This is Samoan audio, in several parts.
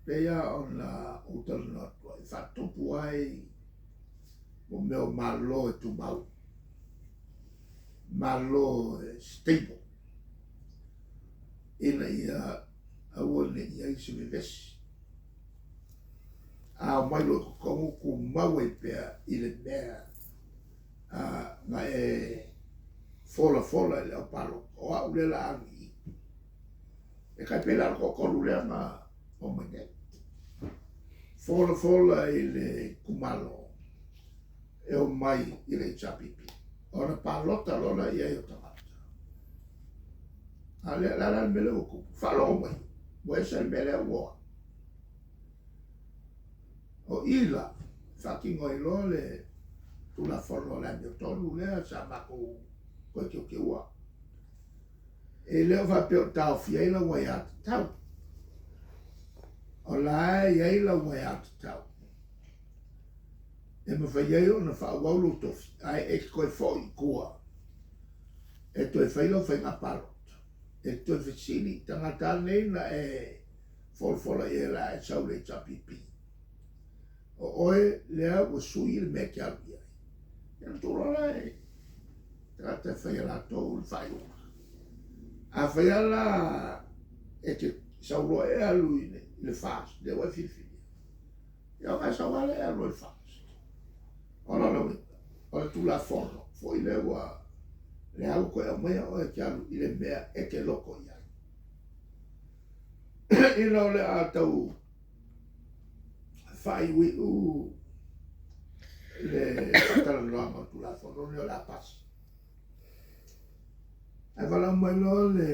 Pei lava ona ou talanoa atu ai, e faatupu ai mo mea o Malo e tumau, Malo e stable, ina ia aua ne i i ai se vevesi. A omai loa i totonu, tumau ai pea i le mea na e folafola i le aupalota, o au lea o le a alu i i. E tai pei la o le toatolu lea na omai nei. Folafola i le itumalo e omai i le HRPP. Ona palota loa lea i ai o tagata. A o le a la le mea lea ua tupu? Faalogo mai, ua ese le mea lea ua o ai. O i la, faatino ai loa le Tulafono o le Amiotonu lea sa matou toe teuteuina. E le o faapea o taofia ai lau aiatatau. O la e i ai lau aiatatau e mafai ai ona faaauau lou tofi, ae e te toe foi i tua e toe fai lau faiga palota. E te toe fesili i tagata lava nei na e folafola i ai o le a e sau i le HRPP. O oe lea ua sui le mea e te alu i ai. Ia ona tuu loa lea i tagata e fai e latou le faaiuga. Afai lava la e te sau loa e alu i le FAST, lea ua e filifilia, ia ona e sau lava lea e alu ai i le FAST. O lona uiga, o le Tulafono foi lea ua lea ua toe aumaia oe e te alu i le mea e te loto i ai. Ina o le a tau faaiuiu le faatalanoaga o le Tulafono lenei o le a pasi. Ae valaau mai loa le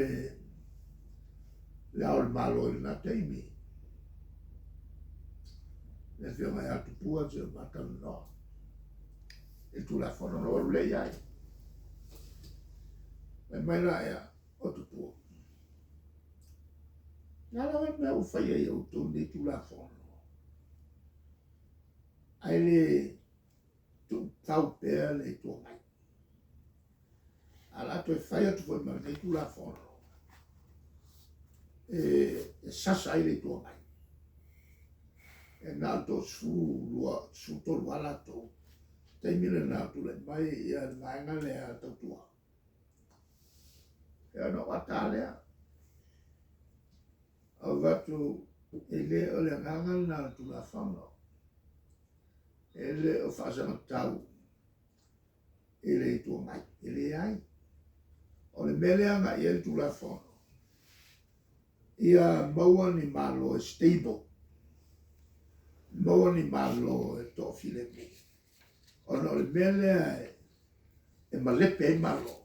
le Ao o le Malo i lena taimi, le Afioga ia Tupua se i ma talanoa i le Tulafono na ou alu lea i ai. Fai mai la ea, o Tupua, o le a lava le mea ua fai ai e outou lenei Tulafono, ae le tuufau pea le Itu Agai. Ae o le a toe fai atu foi ma lenei Tulafono e sasa ai le Itu Agai. E na o le toasefulu tolu lava latou. Taimi lena o tulai mai le vaega lea tautua. Ia ona ou ata lava lea. Ou fai atu, e le o le agaga lena o le Tulafono. E le o faasagatau i le Itu Agai. E leai. O le mea lea e agai i ai le Tulafono, ia maua ni Malo e stable, maua ni Malo e toafilemu. Ona o le mea lea e malepe ai Malo,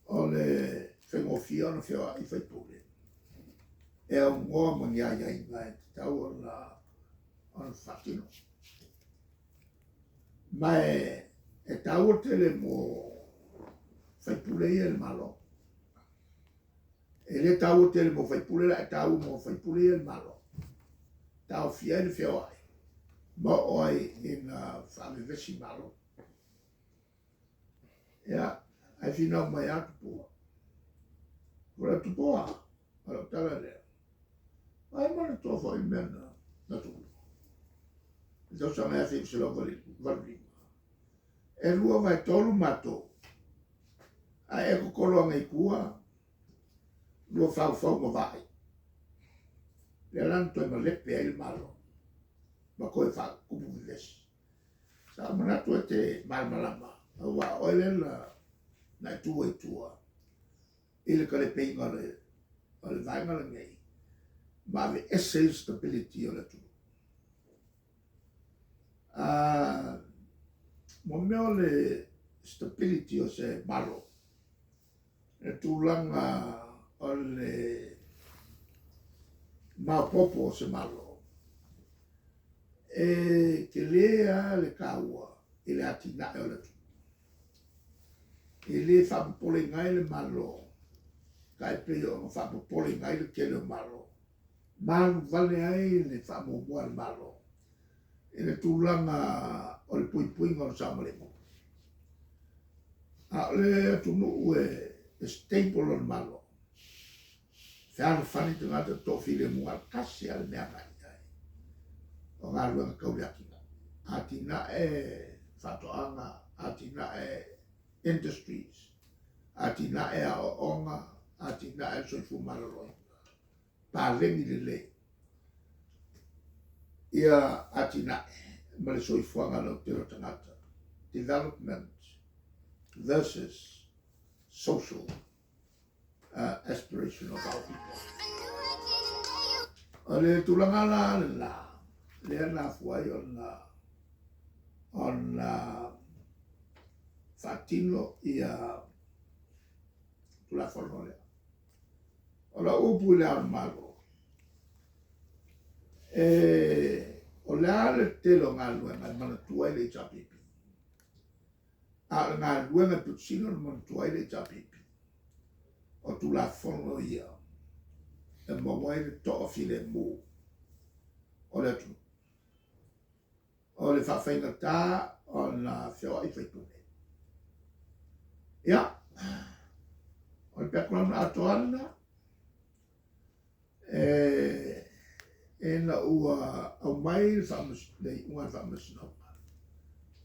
o le faigofie ona feoai sui usufono e aunoa ma ni aiaiga e tatau ona faatino. Ma e taua tele mo sui usufono ia i le Malo. E le taua tele mo sui usufono la, e taua mo sui usufono ia i le Malo. Taofia ai le feoai ma oo ai ina faavevesi Malo. Ia, ae finau mai lava Tupua. O le Tupua, o lau tala lea. Ai manatua foi le mea na tupu i le tausaga 1985. E 2/3 matou, ae e totolo ane i tua, lua faufau ma vaai. Lea la na toe malepe ai le Malo ma toe faatupu vevesi. Sa ou manatu e te malamalama, aua o oe lea na e tu ai i tua i le talepeina o le vaega lenei ma aveese ai le stability o le atunuu. Mo mea o le stability o se Malo, le tulaga o le maopoopo o se Malo, e tele lava le taua i le atinae o le atunuu. E le faapopoleina ai le Malo, tai pei ona faapopoleina ai le tele o Malo. Malu vale ai le faamuamua a le Malo i le tulaga o le puipuiga o le saogalemu. A o le atunuu e stable lona Malo, Fealofani tagata toafilemu a tasi lava le mea agai i ai o galuega tau le atinae. Atinae faatoaga, atinae industries, atinae aoaoga, atinae le soifua maloloina, paleni lelei ia atinae ma le soifuaga lautele o tagata, development versus social aspiration of our people. O le tulaga la lena, lea na afua ai ona faatino ia Tulafono lea. O lau upu i le Ao o le Malo, e, o le a le tele o galuega e manatua ai le HRPP, a o le galuega e pito sili ona manatua ai le HRPP, o Tulafono ia e maua ai le toafilemu o le atunuu. O le faafaigata ona feoai sui usufono. Ia, o le background atoa lena, e, ina ua aumai le le iuga a le Faamasinoga,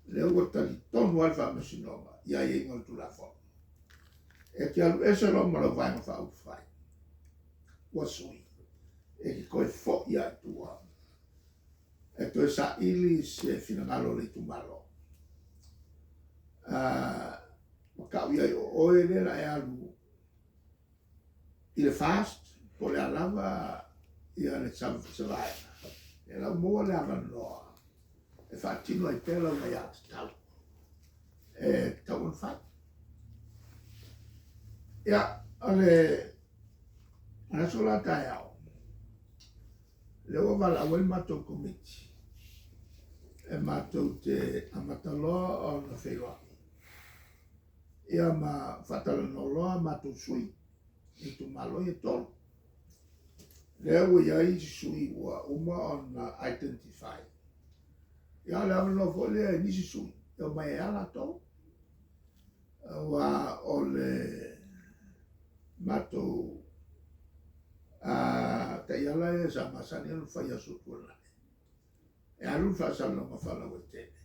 lea ua talitonu lava le Faamasinoga i aiaiga o le Tulafono. E te alu ese loa ma lau Vaega Faaupufai, ua sui, e te toe foi lava i tua e toe saili se finagalo o le itumalo. Ma tau i ai o oe lea la e alu i le FAST po o le a lava ia le se vaega, ia la ua maua le avanoa e faatino ai pea lau aiatatau e tatau ona fai. Ia, o le aso la taeao, lea ua valaau ai le matou komiti e matou te amata loa ona feiloai ia ma faatalanoa loa matou sui i itumalo ia e tolu. Lea ua i ai isi sui ua uma ona identify. Ia o le avanoa foi lea i nisi sui e omai ai lava latou. Aua o le matou taiala ia sa masani ona fai i aso tuanai. E alu le faasalalauga faalauaitele.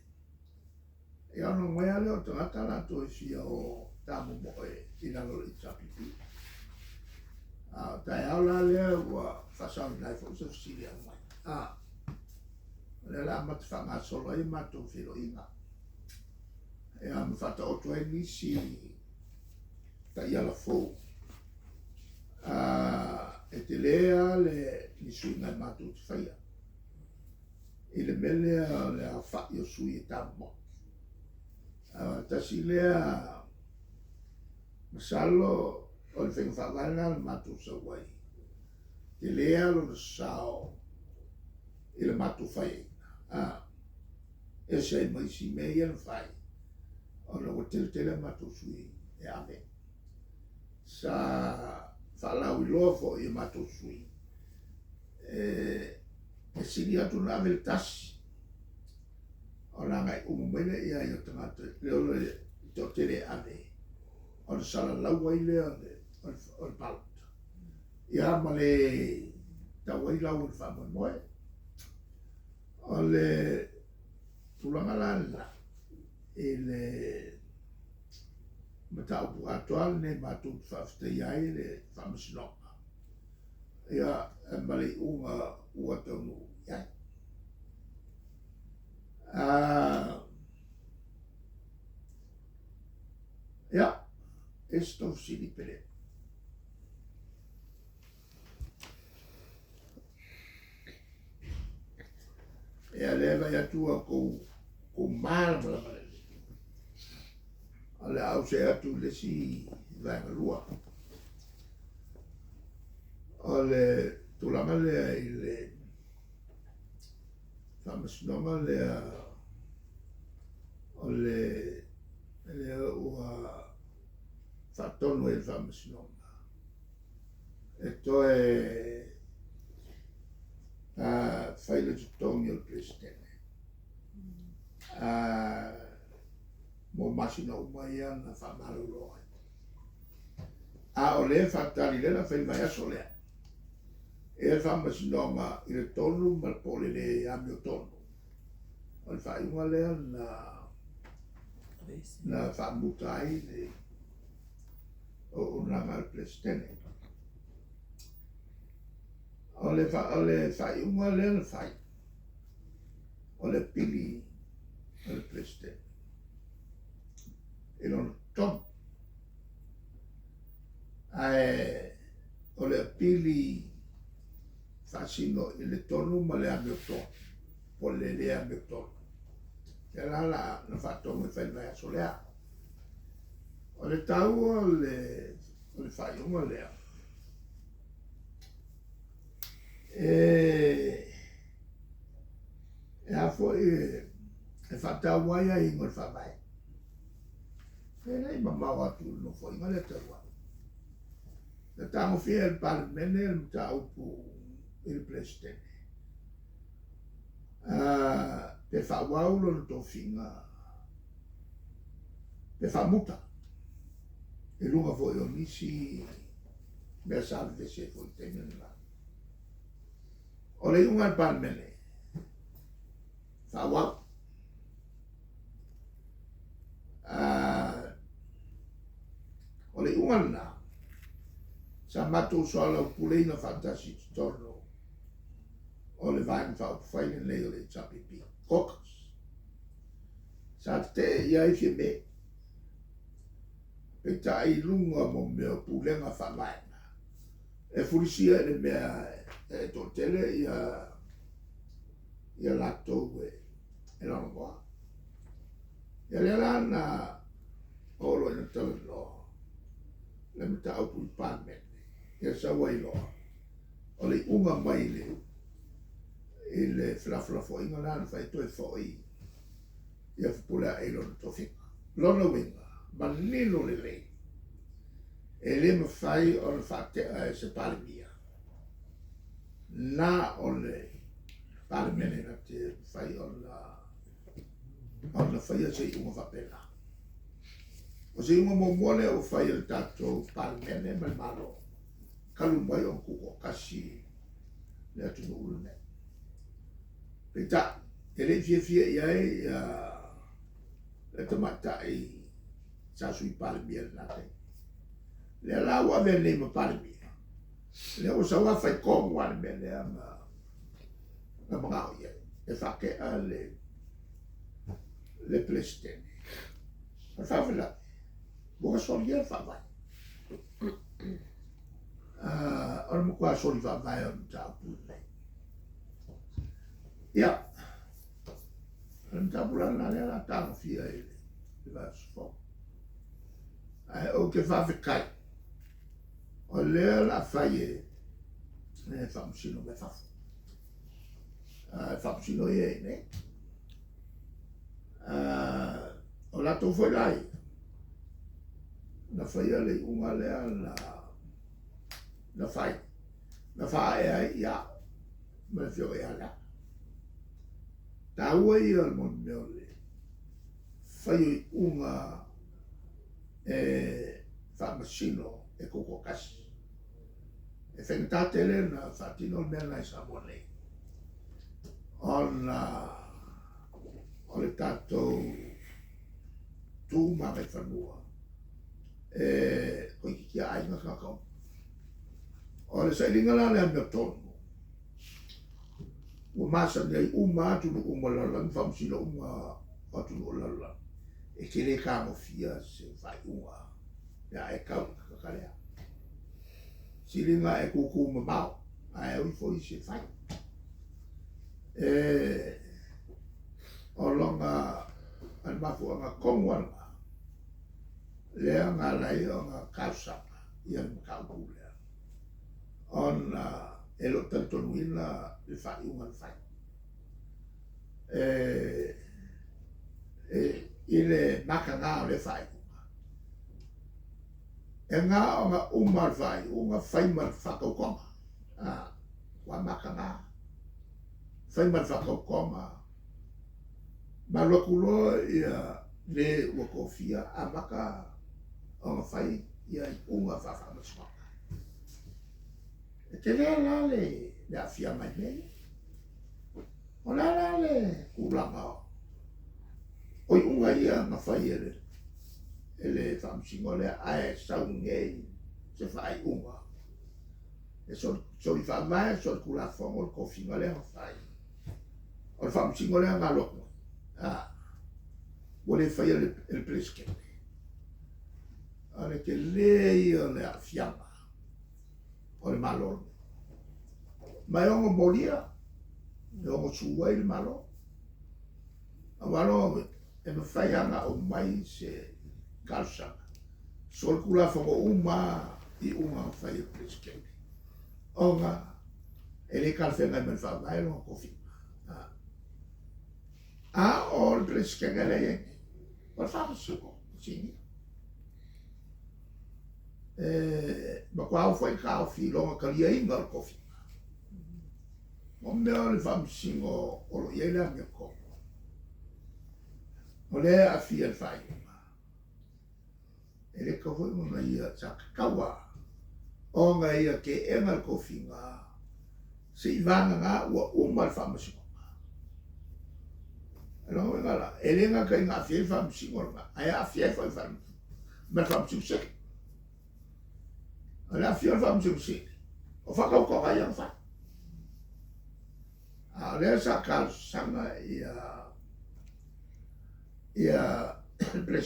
Ia ona omai lava lea o tagata latou e fia o tamomoe i lalo o le HRPP. A o taeao la lea ua faasaoina ai foi se fesili e aumai. O lea o le a amata faagasolo ai a matou feiloaiga. Ia ma faataoto ai nisi taiala fou. E tele lava le ni suiga e matou te faia i le mea lea o le aofai o sui e tamomoe. Tasi lea masalo o le faiga faavae lena na matou sau ai. Tele lava lona sao i le matou faiaina. Ese ai ma isi mea ia na fai, ona ua tele tele a matou sui e ave. Sa faalauiloa foi e matou sui e sili atu ona ave le tasi ona agai uma mai lea i ai o tagata le o le toatele e ave ona salalau ai lea o le palota. Ia ma le tau ai lau o le faamoemoe. O le tulaga la lena i le mataupu atoa lenei matou te faafetaia ai le Faamasinoga ia ma le iuga ua taunuu i ai. Ia, e se tou fesili pe le. Ia, lea e vaai atu ua tou kou malamalama lelei. O le a ou see atu i le isi vaega lua. O le tulaga lea i le faamasinoga lea o le lea ua faatonu ai le faamasinoga e toe fai le totogi o le Peresetene mo masina uma ia na faamalolo ai. A o lea e faatali, lea o le a fai le vaiaso lea. E i ai le faamasinoga i le tonu ma le po o le le amiotonu. O le faaiuga lea na na faamuta ai le auaunaga a le Peresetene. O le, fa, o le faaiuga lea na fai, o le pili o le Peresetene i lona totogi. Ae o le apili faasino i le tonu ma le amiotonu, po o le le amiotonu, lea la la na faatonu e fai i le vaiaso lea. O le taua o le, o le faaiuga lea, e, e a foi e faataua ai aiaiga o le Faavae. E le i mamao atu i le Nofoaiga lea talu ai. Na tagofia e le Palemene le mataupu i le Peresetene, pe faaauau lona tofiga pe faamuta i luga foi o nisi mea sa vevesi ai foi i le taimi lena. O le iuga a le Palemene, faaauau. O le iuga lena, sa matou soalaupuleina faatasi i totonu o le Vaega Faaupufai lenei o le HRPP, Caucus. Sa tetee i ai Fiame, peitai i luga mo mea o pulega faavaega, e fulisia i le mea e toatele ia ia latou e e lagolagoa. Ia lea la na oo loa ina talanoa le mataupu i le Palemene, ia sau ai loa o le iuga mai i le i le felafolafoaiga la na fai toe foi ia Fepuleai i lona tofiga. Lona uiga, manino lelei, e le mafai ona faatea e se Palemia na o le Palemene na te mafai ona ona faia se iuga faapena. O se iuga muamua lea ua fai e le tatou Palemene ma le Malo, talu mai ona tutoatasi le atunuu lenei. Peitai, e le i fiafia i ai ia le tamaitai sa Sui Palemia i lena taimi. Lea la ua avea nei ma Palemia, lea ua sau lava fai tonu lava le mea lea na na manao i ai, e faatea le le Peresetene. O le faalavelave, ua solia le faavae. O le matua soli faavae o le mataupu lenei. Ia, o le mataupu la lena lea o le a tagofia i le vaiaso fou. Ae ou te faafetai, o lea o le a fai e e faamasino mai fafo. E faamasino ia i inei. O latou foi la ia, na faia le iuga lea na na fai, na faaee ai ia ma le afioga ia Leaga. Taua ia o le mea o le fai o iuga e faamasino e tutoatasi. E faigata tele na faatino le mea lena i Samoa nei, ona o le tatou tu ma agaifanua e toeitiiti a aiga tagata uma. O le sailiga la o le amiotonu, ua masani ai uma atunuu uma o le lalolagi, faamasino uma o atunuu o le lalolagi, e te le tagofia se faaiuga pe a e tau i le tagata lea. Siliga e tūtū mamao, ae o ifo isi e fai. E, o lona, o le mafuaaga tonu lava lena, lea na ala ai ona talosaga ia le mataupu lea, ona e le o talitonuina le faaiuga na fai. E, e, i le mataga o lea faaiuga, E na ona uma le faaiuga fai ma le faatautoga. Ua mataga. Fai ma le faatautoga. Ma alu atu loa ia le ua tofia amata ona fai ia iuga faafaamasinoga. E tele la le le aafiaga i mea ia. O le a la le tulaga o iuga ia na fai e le e le Faamasino lea ae sau nei se faaiuga e soli faavae, soli tulafono le tofiga lea na fai. O le Faamasino lea na alu atu ai, a, ua le faia e le Peresetene. O le tele ia o le aafiaga o le Malo lenei. Ma e ono molia, e ono su ai le Malo. Aua lona uiga, e mafai lava ona aumai se talosaga, solitulafono uma lava iuga na fai e le Peresetene, ona e le talafeagai ma le Faavae lona tofiga. A o le Peresetene lea e i ai nei, o le Faamasino Sinia. E matua ao foi taofi i lona taliaina o le tofiga. O mea o le Faamasino o lo o i ai le amiotonu, o lea e aafia i le faaiuga, e le tatau foi ona ia, sa tatau lava ona ia teena le tofiga seivagana ua uma le faamasinoga. O lona uiga la, e le gata ina aafia ai le Faamasino lena, ae aafia ai foi ma le Faamasino Sili. O le aafia o le Faamasino Sili, o faatautoga ia na fai. A o lea sa talosaga ia le.